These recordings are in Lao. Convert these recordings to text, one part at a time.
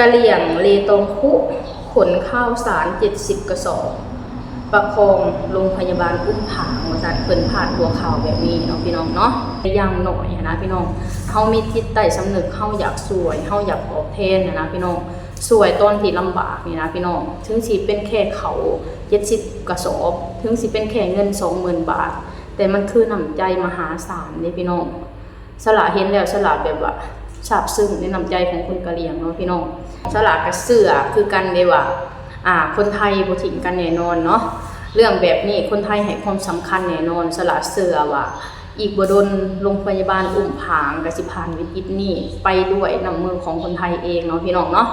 ກະຫຼຽງເລຕອງຄຸ ຂົນຂ່າວສານເຈັດສິບກະສອບ ປະຄອງໂຮງພະຍາບານອຸ້ມຜາງ ວ່າຊັ້ນ ເພິ່ນພາດຫົວຂ່າວແບບນີ້ເນາະ ພີ່ນ້ອງເນາະ. ຢ່າງໜ້ອຍຫັ້ນນະ ພີ່ນ້ອງ ເຮົາມີຈິດໃຕ້ສຳນຶກ ເຮົາຢາກຊ່ວຍ ເຮົາຢາກຕອບແທນຫັ້ນນະ ພີ່ນ້ອງ ຊ່ວຍຕອນທີ່ລຳບາກນີ້ນະ ພີ່ນ້ອງ ເຖິງຊິເປັນແຄ່ເຂົ້າເຈັດສິບກະສອບ ເຖິງຊິເປັນແຄ່ເງິນສອງໝື່ນບາດ ແຕ່ມັນຄືນ້ຳໃຈມະຫາສານເດ້ ພີ່ນ້ອງ. ສະຫຼາເຫັນແລ້ວ ສະຫຼາແບບວ່າຊາບຊຶ້ງໃນນ້ຳໃຈຂອງຄົນກະຫຼຽງເນາະ ພີ່ນ້ອງ. ສະຫຼາກະເຊື່ອຄືກັນເດ້ວ່າ ອາ ຄົນໄທບໍ່ຖິ້ມກັນແນ່ນອນເນາະ. ເລື່ອງແບບນີ້ຄົນໄທໃຫ້ຄວາມສຳຄັນແນ່ນອນ. ສະຫຼາເຊື່ອວ່າອີກບໍ່ດົນ ໂຮງພະຍາບານອຸ້ມຜາງກະຊິຜ່ານວິກິດນີ້ໄປດ້ວຍນ້ຳມືຂອງຄົນໄທເອງເນາະ ພີ່ນ້ອງເນາະ.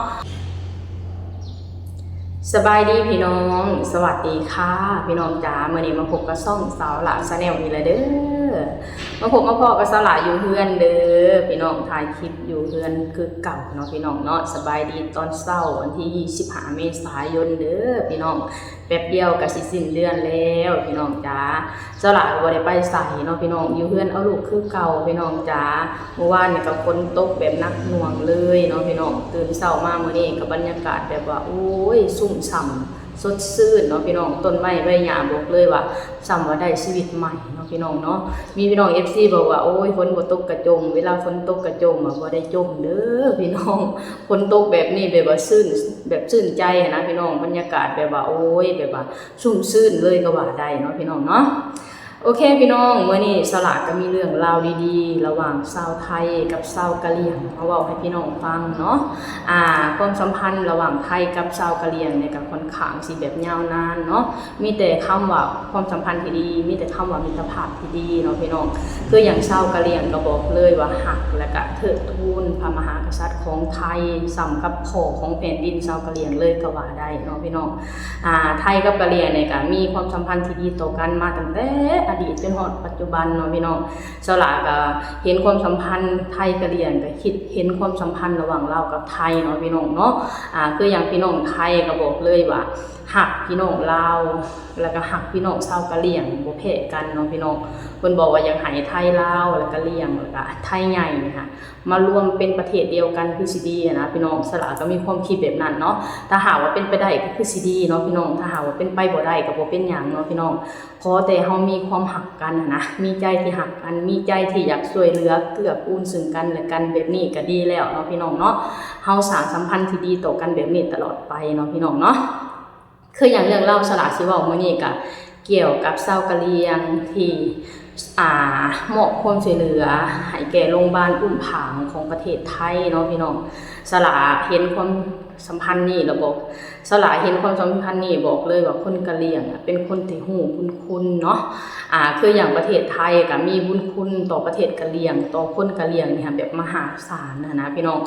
ສະບາຍດີພີ່ນ້ອງ ສະຫວັດດີຄ່ະພີ່ນ້ອງຈ໋າ. ມື້ນີ້ມາພົບກັບຊ່ອງສາວຫຼ້າ Channel ອີກແລ້ວເດີ. ມາພົບມາພໍ້ກັບສາວຫຼ້າຢູ່ເຮືອນເດີພີ່ນ້ອງ ຖ່າຍຄລິບຢູ່ເຮືອນຄືເກົ່າເນາະ ພີ່ນ້ອງເນາະ. ສະບາຍດີຕອນເຊົ້າ ວັນທີຊາວຫ້າ ເມສາຍົນເດີພີ່ນ້ອງ. ແປັບດຽວກະຊິສິ້ນເດືອນແລ້ວພີ່ນ້ອງຈ໋າ. ສາວຫຼ້າກະບໍ່ໄດ້ໄປໃສເນາະ ພີ່ນ້ອງ ຢູ່ເຮືອນເອົາລູກຄືເກົ່າ ພີ່ນ້ອງຈ໋າ. ມື້ວານນີ້ກະຝົນຕົກແບບໜັກໜ່ວງເລີຍເນາະ ພີ່ນ້ອງ. ຕື່ນເຊົ້າມາມື້ນີ້ກະບັນຍາກາດແບບວ່າ ໂອ້ຍ ຊຸ່ມຊ່ຳສົດຊື່ນເນາະ ພີ່ນ້ອງ. ຕົ້ນໄມ້ໃບຫຍ້າບອກເລີຍວ່າ ຊ່ຳວ່າໄດ້ຊີວິດໃໝ່ເນາະ ພີ່ນ້ອງເນາະ. ມີພີ່ນ້ອງ ເອັຟຊີ ບອກວ່າ ໂອ້ຍ ຝົນບໍ່ຕົກກະຈົ່ມ ເວລາຝົນຕົກກະຈົ່ມ ບໍ່ໄດ້ຈົ່ມເດີພີ່ນ້ອງ. ຝົນຕົກແບບນີ້ແບບວ່າຊື່ນ ແບບຊື່ນໃຈຫັ້ນນະ ພີ່ນ້ອງ. ບັນຍາກາດແບບວ່າ ໂອ້ຍ ແບບວ່າຊຸ່ມຊື່ນເລີຍກະວ່າໄດ້ເນາະ ພີ່ນ້ອງເນາະ. ໂອເຄພີ່ນ້ອງ ມື້ນີ້ສາວຫຼ້າກະມີເລື່ອງລາວດີໆ ລະຫວ່າງຊາວໄທກັບຊາວກະຫຼຽງ ມາເວົ້າໃຫ້ພີ່ນ້ອງຟັງເນາະ. ອາ ຄວາມສຳພັນລະຫວ່າງໄທກັບຊາວກະຫຼຽງນີ້ກະຂ້ອນຂ້າງຊິແບບຍາວນານເນາະ. ມີແຕ່ຄຳວ່າຄວາມສຳພັນທີ່ດີ ມີແຕ່ຄຳວ່າມິດຕະພາບທີ່ດີເນາະ ພີ່ນ້ອງ. ຄືຢ່າງຊາວກະຫຼຽງກະບອກເລີຍວ່າຮັກ ແລະກະເທີດທູນພະມະຫາກະສັດຂອງໄທ ສ່ຳກັບພໍ່ຂອງແຜ່ນດິນຊາວກະຫຼຽງເລີຍກະວ່າໄດ້ເນາະ ພີ່ນ້ອງ. ອາ ໄທກັບກະຫຼຽງນີ້ກະມີຄວາມສຳພັນທີ່ດີຕໍ່ກັນມາຕັ້ງແຕ່ອະດີດຈົນຮອດປັດຈຸບັນເນາະ ພີ່ນ້ອງ. ສາວຫຼ້າກະເຫັນຄວາມສຳພັນໄທກະຫຼຽງ ກະຄິດເຫັນຄວາມສຳພັນລະຫວ່າງລາວກັບໄທເນາະ ພີ່ນ້ອງເນາະ. ອາ ຄືຢ່າງພີ່ນ້ອງໄທກະບອກເລີຍວ່າຮັກພີ່ນ້ອງລາວ ແລະກະຮັກພີ່ນ້ອງຊາວກະຫຼຽງບໍ່ແພ້ກັນເນາະ ພີ່ນ້ອງ. ເພິ່ນບອກວ່າຢາກໃຫ້ໄທລາວ ແລະກະຫຼຽງ ແລະກະໄທໃຫຍ່ນີ້ຫັ້ນ ມາລວມເປັນປະເທດດຽວກັນຄືຊິດີຫັ້ນນະ ພີ່ນ້ອງ. ສາວຫຼ້າກະມີຄວາມຄິດແບບນັ້ນເນາະ. ຖ້າຫາກວ່າເປັນໄປໄດ້ກະຄືຊິດີເນາະ ພີ່ນ້ອງ. ຖ້າຫາກວ່າເປັນໄປບໍ່ໄດ້ກະບໍ່ເປັນຫຍັງເນາະ ພີ່ນ້ອງ. ຂໍແຕ່ເຮົາມີຄວາມຮັກກັນຫັ້ນນະ ມີໃຈທີ່ຮັກກັນ ມີໃຈທີ່ຢາກຊ່ວຍເຫຼືອເກື້ອກູນຊຶ່ງກັນແລະກັນ ແບບນີ້ກະດີແລ້ວເນາະ ພີ່ນ້ອງເນາະ. ເຮົາສ້າງສຳພັນທີ່ດີຕໍ່ກັນແບບນີ້ຕະຫຼອດໄປເນາະ ພີ່ນ້ອງເນາະ. ຄືຢ່າງເລື່ອງລາວສາວຫຼ້າຊິເວົ້າມື້ນີ້ກະກ່ຽວກັບຊາວກະຫຼຽງທີ່ ອາ ມອບຄວາມຊ່ວຍເຫຼືອໃຫ້ແກ່ໂຮງບານອຸ້ມຜາງຂອງປະເທດໄທເນາະ ພີ່ນ້ອງ. ສາວຫຼ້າເຫັນຄວາມສຳພັນນີ້ລະບອກ ສາວຫຼ້າເຫັນຄວາມສຳພັນນີ້ບອກເລີຍວ່າຄົນກະຫຼຽງເປັນຄົນທີ່ຮູ້ບຸນຄຸນເນາະ. ອາ ຄືຢ່າງປະເທດໄທກະມີບຸນຄຸນຕໍ່ປະເທດກະຫຼຽງ ຕໍ່ຄົນກະຫຼຽງນີ້ຫັ້ນແບບມະຫາສານຫັ້ນນະ ພີ່ນ້ອງ.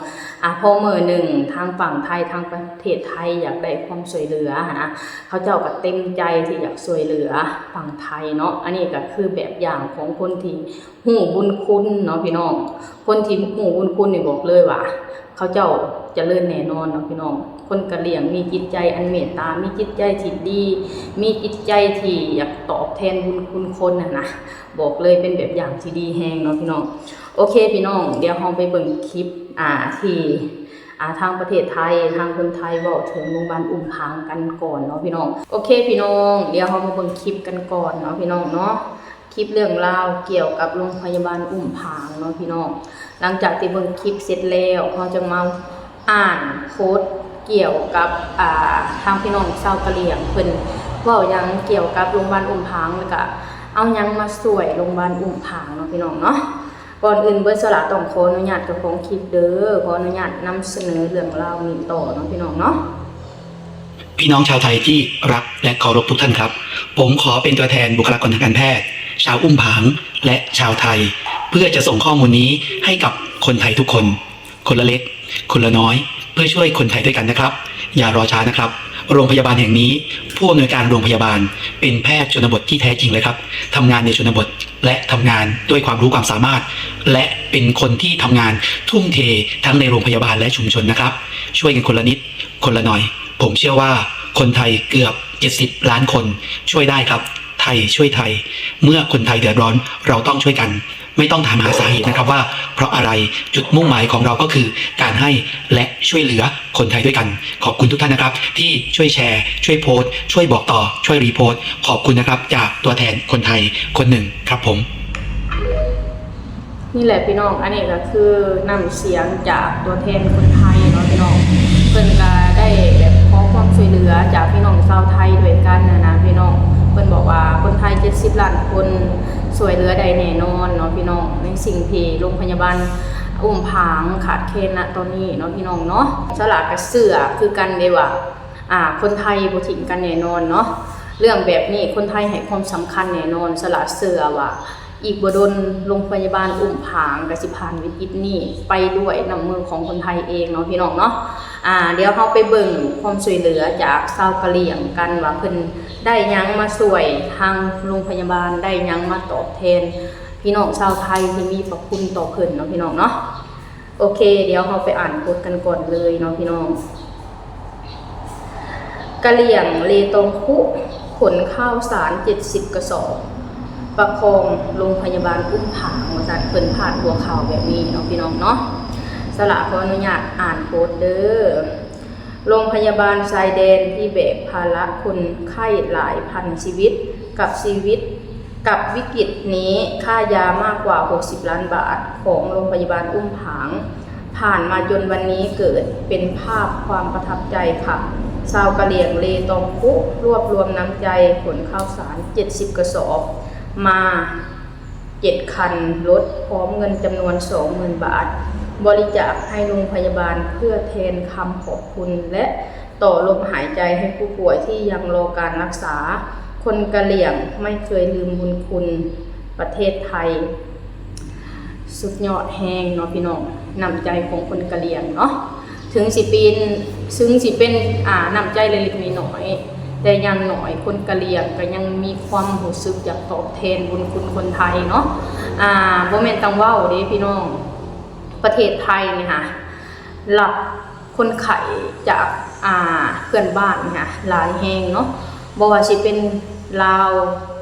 ອາ ພໍມື້ໜຶ່ງທາງຝັ່ງໄທ ທາງປະເທດໄທຢາກໄດ້ຄວາມຊ່ວຍເຫຼືອຫັ້ນນະ ເຂົາເຈົ້າກະເຕັມໃຈທີ່ຢາກຊ່ວຍເຫຼືອຝັ່ງໄທເນາະ. ອັນນີ້ກະຄືແບບຢ່າງຂອງຄົນທີ່ ຮູ້ບຸນຄຸນເນາະ ພີ່ນ້ອງ. ຄົນທີ່ຮູ້ບຸນຄຸນນີ້ບອກເລີຍວ່າເຂົາເຈົ້າຈະເລີນແນ່ນອນເນາະ ພີ່ນ້ອງ. ຄົນກະຫຼຽງມີຈິດໃຈອັນເມດຕາ ມີຈິດໃຈທີ່ດີ ມີຈິດໃຈທີ່ຢາກຕອບແທນບຸນຄຸນຄົນຫັ້ນນະ ບອກເລີຍເປັນແບບຢ່າງທີ່ດີແຮງເນາະ ພີ່ນ້ອງ. ໂອເຄພີ່ນ້ອງ ດຽວເຮົາໄປເບິ່ງຄລິບ ອາ ທີ່ ອາ ທາງປະເທດໄທ ທາງຄົນໄທເວົ້າເຖິງໂຮງບານອຸ້ມຜາງກັນກ່ອນເນາະ ພີ່ນ້ອງ. ໂອເຄພີ່ນ້ອງ ດຽວເຮົາມາເບິ່ງຄລິບກັນກ່ອນເນາະ ພີ່ນ້ອງເນາະ. ຄລິບເລື່ອງລາວກ່ຽວກັບໂຮງພະຍາບານອຸ້ມຜາງເນາະ ພີ່ນ້ອງ. ຫຼັງຈາກທີ່ເບິ່ງຄລິບເສັດແລ້ວ ເຮົາຈະມາອ່ານໂພສກ່ຽວກັບ ອາ ທາງພີ່ນ້ອງຊາວກະຫຼຽງເພິ່ນເວົ້າຫຍັງກ່ຽວກັບໂຮງບານອຸ້ມຜາງ ແລ້ວກະເອົາຫຍັງມາຊ່ວຍໂຮງບານອຸ້ມຜາງເນາະ ພີ່ນ້ອງເນາະ. ກ່ອນອື່ນເບີດ ສາວຫຼ້າຕ້ອງຂໍອະນຸຍາດເຈົ້າຂອງຄລິບເດີ ຂໍອະນຸຍາດນຳສະເໜີເລື່ອງລາວນີ້ຕໍ່ເນາະ ພີ່ນ້ອງເນາະ. พี่น้องชาวไทยที่รักและเคารพทุกท่านครับ ผมขอเป็นตัวแทนบุคลากรทางการแพทย์ ชาวอุ้มผาง และชาวไทย เพื่อจะส่งข้อมูลนี้ให้กับคนไทยทุกคน คนละเล็ก คนละน้อย เพื่อช่วยคนไทยด้วยกันนะครับ อย่ารอช้านะครับ โรงพยาบาลแห่งนี้ ผู้อำนวยการโรงพยาบาล เป็นแพทย์ชนบทที่แท้จริงเลยครับ ทำงานในชนบท และทำงานด้วยความรู้ความสามารถ และเป็นคนที่ทำงานทุ่มเททั้งในโรงพยาบาลและชุมชนนะครับ ช่วยกันคนละนิด คนละหน่อย ผมเชื่อว่าคนไทยเกือบเจ็ดสิบล้านคนช่วยได้ครับ ไทยช่วยไทย เมื่อคนไทยเดือดร้อน เราต้องช่วยกัน ไม่ต้องถามหาสาเหตุนะครับว่าเพราะอะไร จุดมุ่งหมายของเราก็คือการให้และช่วยเหลือคนไทยด้วยกัน ขอบคุณทุกท่านนะครับ ที่ช่วยแชร์ ช่วยโพสต์ ช่วยบอกต่อ ช่วยรีโพสต์ ขอบคุณนะครับ จากตัวแทนคนไทยคนหนึ่งครับผม ນີ້ແຫຼະພີ່ນ້ອງ, ອັນນີ້ກໍຄືນ້ຳສຽງຈາກຕົວແທນຄົນໄທເນາະພີ່ນ້ອງ. ເພິ່ນກໍໄດ້ແບບຂໍຄວາມຊ່ວຍເຫຼືອຈາກພີ່ນ້ອງຊາວໄທດ້ວຍກັນນະນະພີ່ນ້ອງ. ເພິ່ນບອກວ່າຄົນໄທເຈັດສິບລ້ານຄົນ ຊ່ວຍເຫຼືອໄດ້ແນ່ນອນເນາະພີ່ນ້ອງ ໃນສິ່ງທີ່ໂຮງພະຍາບານອຸ້ມຜາງຂາດແຄນນະຕອນນີ້ເນາະພີ່ນ້ອງເນາະ. ສາລາກໍເຊື່ອຄືກັນເດ້ວ່າ ອາ ຄົນໄທບໍ່ຖິ້ມກັນແນ່ນອນເນາະ. ເລື່ອງແບບນີ້ຄົນໄທໃຫ້ຄວາມສຳຄັນແນ່ນອນ. ສາລາເຊື່ອວ່າອີກບໍ່ດົນໂຮງພະຍາບານອຸ້ມຜາງກໍຊິຜ່ານວິກິດນີ້ໄປດ້ວຍນ້ຳມືຂອງຄົນໄທເອງເນາະພີ່ນ້ອງເນາະ. ອາ ດຽວເຮົາໄປເບິ່ງຄວາມຊ່ວຍເຫຼືອຈາກຊາວກະຫຼ່ຽງກັນວ່າເພິ່ນ ໄດ້ຫຍັງມາຊ່ວຍທາງໂຮງພະຍາບານ, ໄດ້ຫຍັງມາຕອບແທນພີ່ນ້ອງຊາວໄທທີ່ມີພະຄຸນຕໍ່ເພິ່ນເນາະພີ່ນ້ອງເນາະ. ໂອເຄ ດຽວເຮົາໄປອ່ານບົດກັນກ່ອນເລີຍເນາະພີ່ນ້ອງ. ກະຫຼ່ຽງເລຕອງຄຸ ຂົນຂ້າວສານເຈັດສິບກະສອບ ປະຄອງໂຮງພະຍາບານອຸ້ມຜາງ ວ່າຊັ້ນ, ເພິ່ນພາດຫົວຂ່າວແບບນີ້ເນາະພີ່ນ້ອງເນາະ. ສາລາຂໍອະນຸຍາດອ່ານບົດເດີ້. ໂຮງພະຍາບານຊາຍແດນທີ່ແບກພາລະຄົນໄຂ້ຫຼາຍພັນຊີວິດ ກັບຊີວິດ ກັບວິກິດນີ້ ຄ່າຢາມາກກວ່າຫົກສິບລ້ານບາດ ຂອງໂຮງພະຍາບານອຸ້ມຜາງ ຜ່ານມາຈົນວັນນີ້ເກີດເປັນພາບຄວາມປະທັບໃຈຄັກ. ຊາວກະຫຼ່ຽງເລຕອງຄຸ ລວບລວມນ້ຳໃຈຂົນຂ້າວສານເຈັດສິບກະສອບ ມາ ເຈັດຄັນລົດ ພ້ອມເງິນຈຳນວນສອງໝື່ນບາດ ບໍລິຈາກໃຫ້ໂຮງພະຍາບານ ເພື່ອແທນຄຳຂອບຄຸນ ແລະ ຕໍ່ລົມຫາຍໃຈໃຫ້ຜູ້ປ່ວຍທີ່ຍັງລໍການລັກສາ. ຄົນກະຫຼ່ຽງໄມ່ເຄີຍລືມບຸນຄຸນປະເທດໄທ. ສຸດຍອດແຮງເນາະພີ່ນ້ອງ, ນ້ຳໃຈຂອງຄົນກະຫຼ່ຽງເນາະ. ເຖິງຊິເປັນ ເຖິງຊິເປັນ ອາ ນ້ຳໃຈເລັກໆນ້ອຍໆ ແຕ່ຢ່າງໜ້ອຍຄົນກະຫຼ່ຽງກໍຍັງມີຄວາມຮູ້ສຶກຢາກຕອບແທນບຸນຄຸນຄົນໄທເນາະ. ອາ ບໍ່ແມ່ນຕ່າງເວົ້າເດ້ພີ່ນ້ອງ, ປະເທດໄທນີ້ຫາ ຮັບຄົນໄຂ້ຈາກ ອາ ເພື່ອນບ້ານນີ້ຫາຫຼາຍແຮງເນາະ, ບໍ່ວ່າຊິເປັນລາວ,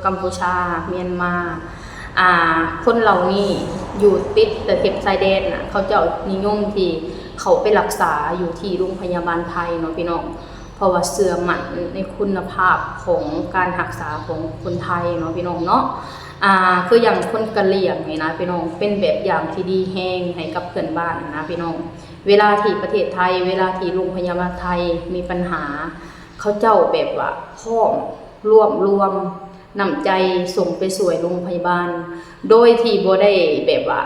ກຳປູຊາ, ມຽນມາ. ອາ ຄົນເຫຼົ່ານີ້ຢູ່ຕິດຕະເຂັບຊາຍແດນນະ, ເຂົາເຈົ້ານິຍົມທີ່ເຂົ້າໄປລັກສາຢູ່ທີ່ໂຮງພະຍາບານໄທເນາະພີ່ນ້ອງ, ເພາະວ່າເຊື່ອໝັ້ນໃນຄຸນນະພາບຂອງການຮັກສາຂອງຄົນໄທເນາະພີ່ນ້ອງເນາະ. ອາ ຄືຢ່າງຄົນກະຫຼ່ຽງນີ້ນະພີ່ນ້ອງ, ເປັນແບບຢ່າງທີ່ດີແຮງໃຫ້ກັບເພື່ອນບ້ານນະພີ່ນ້ອງ. ເວລາທີ່ປະເທດໄທ, ເວລາທີ່ໂຮງພະຍາບານໄທມີບັນຫາ, ເຂົາເຈົ້າແບບວ່າພ້ອມລວບລວມນ້ຳໃຈສົ່ງໄປຊ່ວຍໂຮງພະຍາບານ ໂດຍທີ່ບໍ່ໄດ້ແບບວ່າ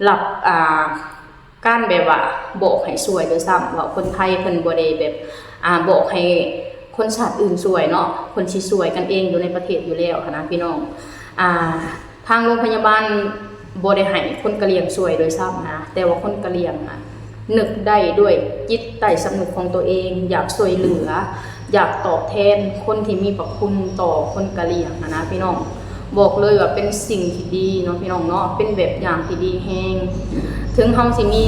ຮັບ ອາ ການແບບວ່າບອກໃຫ້ຊ່ວຍດ້ວຍຊ້ຳ, ເວົ້າຄົນໄທເພິ່ນບໍ່ໄດ້ແບບ ອາ ບອກໃຫ້ຄົນຊາດອື່ນຊ່ວຍເນາະ, ເພິ່ນຊິຊ່ວຍກັນເອງຢູ່ໃນປະເທດຢູ່ແລ້ວຫັ້ນນະພີ່ນ້ອງ. ອາ ທາງໂຮງພະຍາບານບໍ່ໄດ້ໃຫ້ຄົນກະຫຼ່ຽງຊ່ວຍດ້ວຍຊ້ຳນະ, ແຕ່ວ່າຄົນກະຫຼ່ຽງນະ ນຶກໄດ້ດ້ວຍຈິດໃຕ້ສຳນຶກຂອງຕົວເອງ, ຢາກຊ່ວຍເຫຼືອ, ຢາກຕອບແທນຄົນທີ່ມີພະຄຸນຕໍ່ຄົນກະຫຼ່ຽງຫັ້ນນະພີ່ນ້ອງ. ບອກເລີຍວ່າເປັນສິ່ງທີ່ດີເນາະພີ່ນ້ອງເນາະ, ເປັນແບບຢ່າງທີ່ດີແຮງ. ເຖິງເຮົາຊິມີ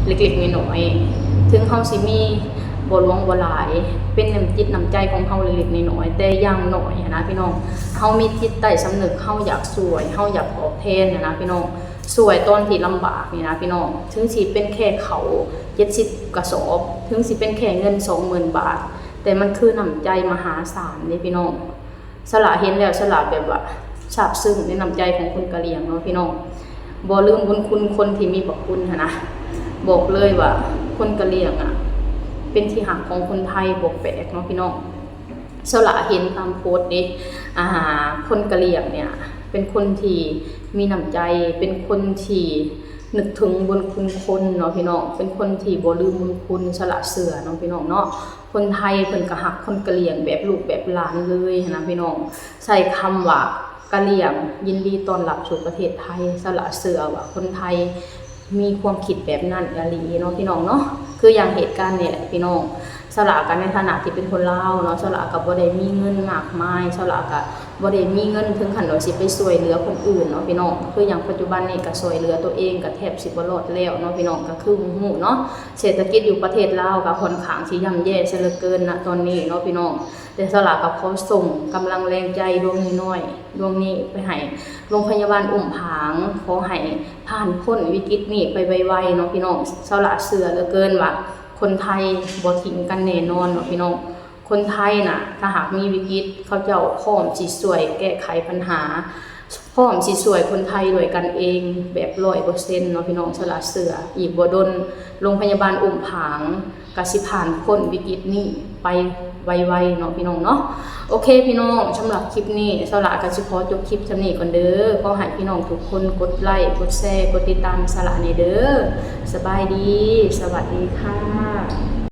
ເລັກໆນ້ອຍໆ, ເຖິງເຮົາຊິມີບໍ່ຫຼວງບໍ່ຫຼາຍ, ເປັນນ້ຳຈິດນ້ຳໃຈຂອງເຮົາເລັກໆນ້ອຍໆ, ແຕ່ຢ່າງໜ້ອຍຫັ້ນນະພີ່ນ້ອງ, ເຮົາມີຈິດໃຕ້ສຳນຶກ, ເຮົາຢາກຊ່ວຍ, ເຮົາຢາກຕອບແທນຫັ້ນນະພີ່ນ້ອງ. ຊ່ວຍຕອນທີ່ລຳບາກນີ້ນະພີ່ນ້ອງ, ເຖິງຊິເປັນແຄ່ເຂົ້າເຈັດສິບກະສອບ, ເຖິງຊິເປັນແຄ່ເງິນສອງໝື່ນບາດ, ແຕ່ມັນຄືນ້ຳໃຈມະຫາສານເດ້ພີ່ນ້ອງ. ສາລາເຫັນແລ້ວ ສາລາແບບວ່າຊາບຊຶ້ງໃນນ້ຳໃຈຂອງຄົນກະຫຼ່ຽງເນາະພີ່ນ້ອງ. ບໍ່ລືມບຸນຄຸນຄົນທີ່ມີພະຄຸນຫັ້ນນະ. ບອກເລີຍວ່າຄົນກະຫຼ່ຽງອະ ເປັນທີ່ຮັກຂອງຄົນໄທ ບໍ່ແປກເນາະພີ່ນ້ອງ. ສາລາເຫັນຕາມໂພສເດ້ ອາ ຄົນກະຫຼ່ຽງເນີ້ຍ ເປັນຄົນທີ່ມີນ້ຳໃຈ, ເປັນຄົນທີ່ນຶກເຖິງບຸນຄຸນຄົນເນາະພີ່ນ້ອງ, ເປັນຄົນທີ່ບໍ່ລືມບຸນຄຸນ. ສາລາເຊື່ອເນາະພີ່ນ້ອງເນາະ, ຄົນໄທເພິ່ນກໍຮັກຄົນກະຫຼ່ຽງແບບລູກແບບຫຼານເລີຍຫັ້ນນະພີ່ນ້ອງ. ໃຊ້ຄຳວ່າ ກະຫຼ່ຽງຍິນດີຕ້ອນຮັບສູ່ປະເທດໄທ. ສາລາເຊື່ອວ່າຄົນໄທ ມີຄວາມຄິດແບບນັ້ນອີ່ຫຼີເນາະພີ່ນ້ອງເນາະ. ຄືຢ່າງເຫດການນີ້ແຫຼະພີ່ນ້ອງ, ສາລາກໍໃນຖານະທີ່ເປັນຄົນລາວເນາະ, ສາລາກໍບໍ່ໄດ້ມີເງິນມາກມາຍ, ສາລາກໍ ບໍ່ໄດ້ມີເງິນເຖິງຂັ້ນວ່າຊິໄປຊ່ວຍເຫຼືອຄົນອື່ນເນາະພີ່ນ້ອງ. ຄືຢ່າງປັດຈຸບັນນີ້ກໍຊ່ວຍເຫຼືອຕົວເອງກໍແທບຊິບໍ່ລອດແລ້ວເນາະພີ່ນ້ອງ, ກໍຄືຮູ້ເນາະ ເສດຖະກິດຢູ່ປະເທດລາວກໍຄ່ອນຂ້າງຊິຍ່ຳແຍ່ຊະເຫຼືອເກີນນະຕອນນີ້ເນາະພີ່ນ້ອງ. ແຕ່ສາວຫຼ້າກໍຂໍສົ່ງກຳລັງແຮງໃຈດວງນ້ອຍໆດວງນີ້ໄປໃຫ້ໂຮງພະຍາບານອຸ້ມຜາງ, ຂໍໃຫ້ຜ່ານພົ້ນວິກິດນີ້ໄປໄວໆເນາະພີ່ນ້ອງ. ສາວຫຼ້າເຊື່ອເຫຼືອເກີນວ່າຄົນໄທບໍ່ຖິ້ມກັນແນ່ນອນເນາະພີ່ນ້ອງ. ຄົນໄທນະ ຖ້າຫາກມີວິກິດ ເຂົາເຈົ້າພ້ອມຊິຊ່ວຍແກ້ໄຂບັນຫາ, ພ້ອມຊິຊ່ວຍຄົນໄທດ້ວຍກັນເອງແບບຮ້ອຍເປີເຊັນເນາະພີ່ນ້ອງ. ສາວຫຼ້າເຊື່ອອີກບໍ່ດົນ ໂຮງພະຍາບານອຸ້ມຜາງກໍຊິຜ່ານພົ້ນວິກິດນີ້ໄປໄວໆເນາະພີ່ນ້ອງເນາະ. ໂອເຄພີ່ນ້ອງ, ສຳລັບຄລິບນີ້ ສາວຫຼ້າກໍຊິຂໍຈົບຄລິບສ່ຳນີ້ກ່ອນເດີ. ຂໍໃຫ້ພີ່ນ້ອງທຸກຄົນກົດໄລ ກົດແຊ ກົດຕິດຕາມສາວຫຼ້າແດ່ເດີ. ສະບາຍດີ, ສະຫວັດດີຄ່ະ.